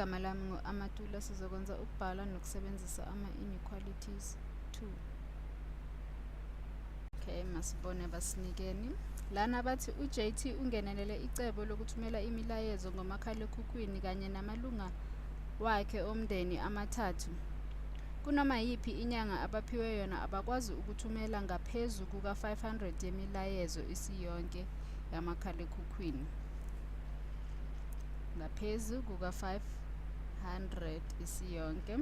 Igama lami ngu-Amatula. Sizokwenza ukubhala nokusebenzisa ama-inequalities 2. Okay, masibone basinikeni. Lana bathi uJT ungenelele icebo lokuthumela imilayezo ngomakhalekhukhwini kanye namalunga wakhe omndeni amathathu. Kunoma yiphi inyanga abaphiwe yona abakwazi ukuthumela ngaphezu kuka-500 yemilayezo isiyonke yamakhalekhukhwini. Ngaphezu kuka-500 isiyonke.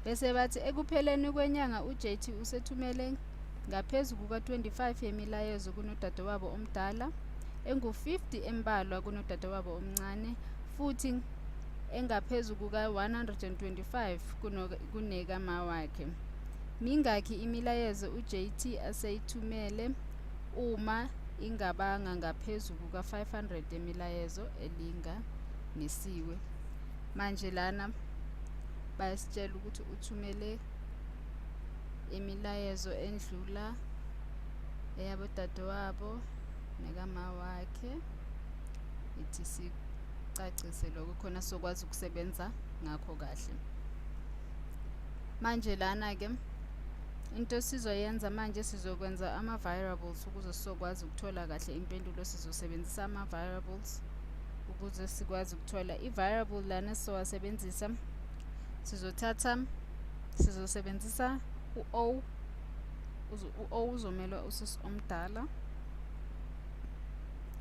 Bese bathi ekupheleni kwenyanga uJT usethumele ngaphezu kuka-25 yemilayezo kunodadewabo omdala, engu-50 embalwa kunodadewabo omncane, futhi engaphezu kuka-125 kunekama wakhe. Mingaki imilayezo uJT aseyithumele uma ingabanga ngaphezu kuka-500 yemilayezo elinganisiwe? Manje lana bayasitshela ukuthi uthumele imilayezo endlula eyabodadewabo nekama wakhe. Ithi sicacise lokho khona sizokwazi ukusebenza ngakho kahle. Manje lana-ke into esizoyenza manje, sizokwenza ama-variables ukuze sizokwazi ukuthola kahle impendulo. Sizosebenzisa ama-variables ukuze sikwazi ukuthola i-variable. Lana sizowasebenzisa, sizothatha, sizosebenzisa u-O. U-O uzomela usisi omdala,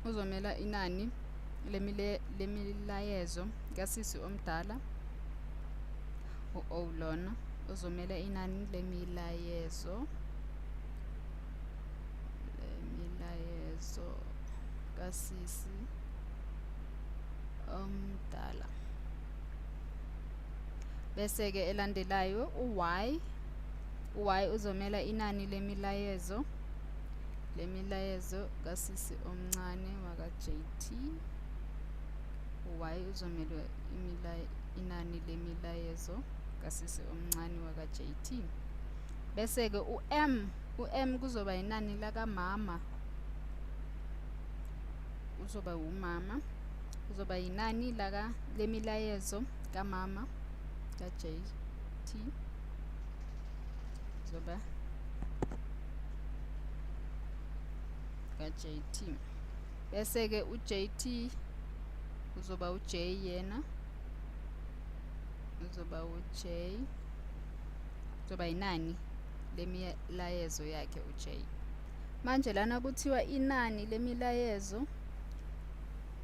uzomela inani lemilayezo kasisi omdala. U-O lona uzomela inani lemilayezo kasisi omdala. Bese-ke elandelayo u-Y, u-Y uzomela inani lemilayezo kasisi omncane waka-JT. U-Y uzomela inani lemilayezo kasisi omncane waka-JT. Bese-ke u-M, u-M kuzoba inani lakamama, uzoba umama, uzoba inani laka lemilayezo kamama ka-JT, uzoba ka-JT. Bese-ke u-JT uzoba u-J, yena uzoba u-J, uzoba inani lemilayezo yakhe u-J. Manje lana kuthiwa inani lemilayezo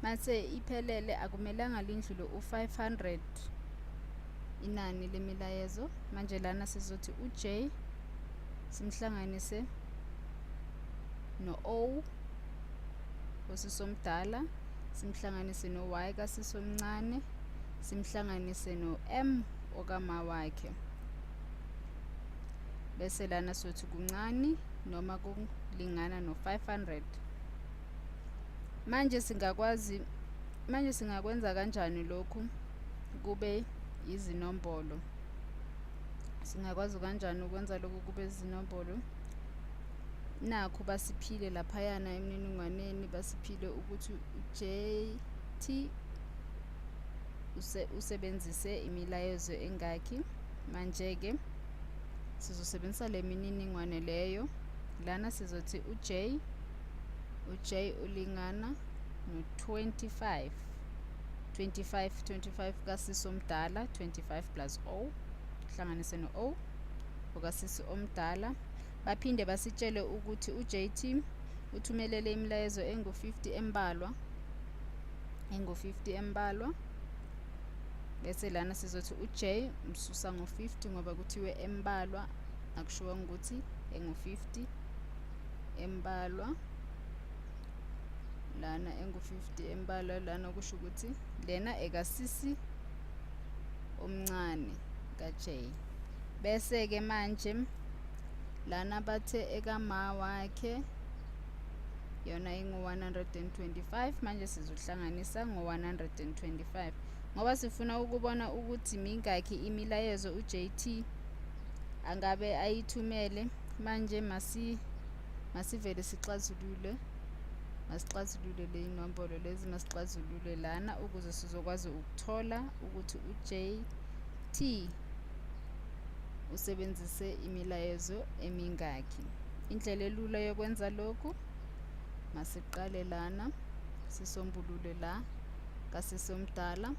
mase iphelele akumelanga lindlule u-500, inani lemilayezo. Manje lana sizothi u-J simhlanganise no-O osisi omdala, simhlanganise no-Y kasisi omncane, simhlanganise no-M okama wakhe. Bese lana sothi kuncane noma kulingana no-500. Manje singakwazi, manje singakwenza kanjani lokhu kube izinombolo? Singakwazi kanjani ukwenza lokhu kube izinombolo? Nakhu basiphile laphayana emininingwaneni, basiphile ukuthi u-JT usebenzise imilayezo engakhi. Manje-ke sizosebenzisa le mininingwane leyo. Lana sizothi u-J ulingana no-25, 25, 25 kasisi omdala, 25 plus O, hlanganise no-O okasisi omdala. Baphinde basitshele ukuthi u-JT uthumelele imilayezo engu-50 embalwa, engu-50 embalwa. Bese lana sizothi u-J umsusa ngo-50 ngoba kuthiwe embalwa, akushiwo ukuthi engu-50 embalwa. Lana engu-50 embalwa lana kusho ukuthi lena ekasisi omncane ka-J. Bese-ke manje lana bathe ekama wakhe yona ingu-125. Manje sizohlanganisa ngo-125 ngoba sifuna ukubona ukuthi mingakhi imilayezo u-JT angabe ayithumele. Manje masivele sixazulule. Masixazulule le inombolo lezi, masixazulule lana ukuze sizokwazi ukuthola ukuthi u-JT usebenzise imilayezo emingaki. Indlela elula yokwenza lokhu, masiqale lana sisombulule la kasisomdala.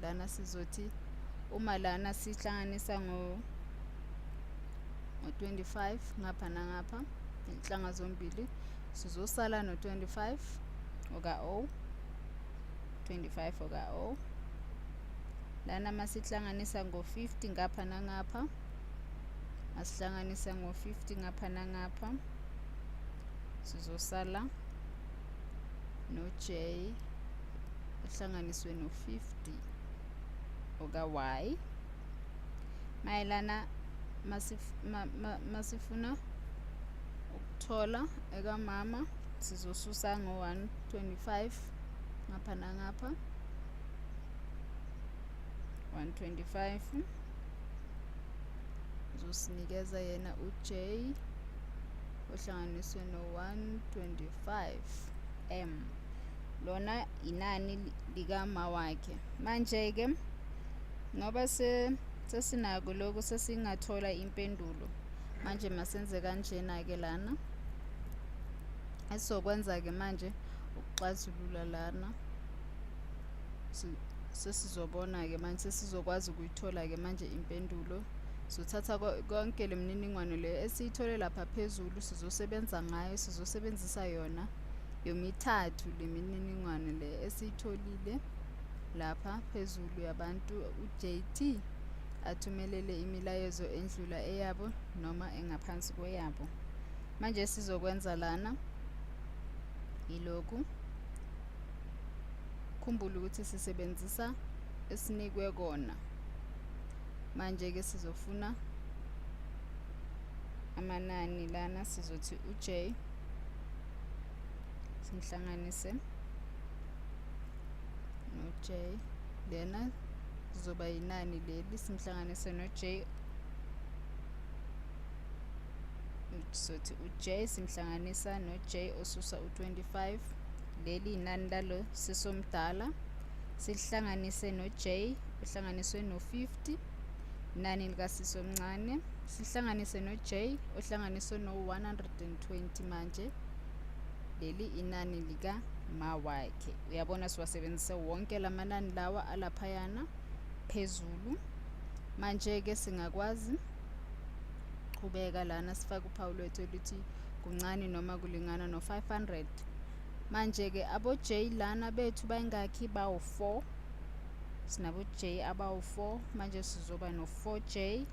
Lana sizothi uma lana sihlanganisa ngo-25 ngapha nangapha inhlanga zombili, sizosala no-25 oka-O, 25 oka-O. Lana masihlanganisa ngo-50 ngapha nangapha, masihlanganisa ngo-50 ngapha nangapha, sizosala no-J ohlanganiswe no-50 oka-Y. Mayelana masifuna ukuthola ekamama, sizosusa ngo-125 ngapha nangapha, 125 uzosinikeza yena u-J ohlanganiswe no-125 M. Lona inani likama wakhe. Manje-ke ngoba sesinako lokhu, sesingathola impendulo. Manje masenze kanjena-ke lana. Esizokwenza-ke manje ukuxazulula lana, sesizobona-ke manje, sesizokwazi ukuyithola-ke manje impendulo. Sizothatha konke le mininingwane le esiyithole lapha phezulu, sizosebenza ngayo, sizosebenzisa yona yomithathu le mininingwane le esiyitholile lapha phezulu yabantu u-JT athumelele imilayezo endlula eyabo noma engaphansi kweyabo. Manje sizokwenza lana yilokhu. Khumbula ukuthi sisebenzisa esinikwe kona. Manje-ke sizofuna amanani lana, sizothi u-J simhlanganise no-J, lena kuzoba yinani leli, simhlanganise no-J, sothi u-J simhlanganisa no-J osusa u-25, leli inani lalo sisomdala, silihlanganise no-J ohlanganiswe no-50, inani likasisi omncane, sihlanganise no-J ohlanganiswe no-120. Manje leli inani lika ma wakhe. Uyabona, siwasebenzise wonke lamanani lawa alaphayana phezulu. Manje-ke singakwazi qhubeka lana, sifake uphawu lwethu elithi kuncane noma kulingana no-500. Manje-ke abo-J lana bethu bayingakhi? Bawu-4. Sinabo-J abawu-4. Manje sizoba no-4J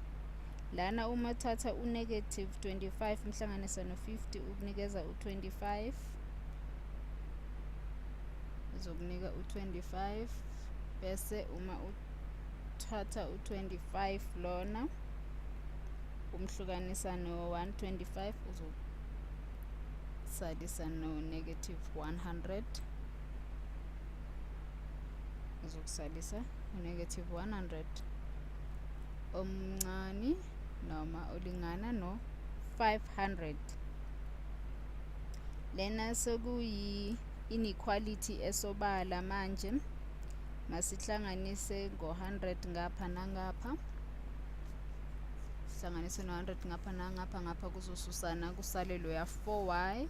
lana. Uma thatha u-negative 25 umhlanganisa no-50, ukunikeza u-25, uzokunika u-25. Bese uma uthatha u-25 lona umhlukanisa no-125, uzosalisa no-negative 100, uzokusalisa u-negative 100 omncane noma olingana no-500. Lena sekuyi inequality esobala. Manje masihlanganise ngo-100 ngapha nangapha, sihlanganise no-100 ngapha nangapha, ngapha kuzosusana, kusale loya 4y,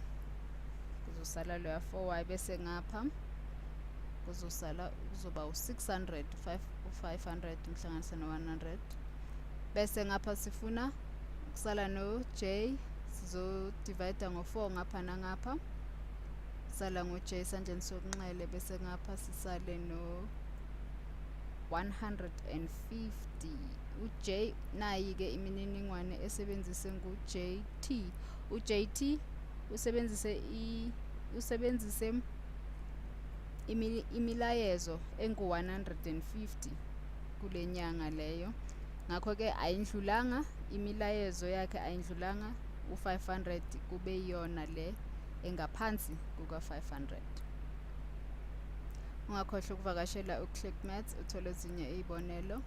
kuzosala loya 4y, bese ngapha kuzosala kuzoba u-600, 5, 500 umhlanganise no-100. Bese ngapha sifuna ukusala no-j, sizodivide ngo-4 ngapha nangapha, sala ngo-j esandleni sokunxele, bese ngapha sisale no-150 u-j. Nayi-ke imininingwane esebenzise ngu-JT. U-JT usebenzise imilayezo engu-150 kule nyanga leyo, ngakho-ke ayindlulanga imilayezo yakhe, ayindlulanga u-500, kube yiyona le engaphansi kuka-500. Ungakhohlwa ukuvakashela uClick Maths uthole ezinye izibonelo.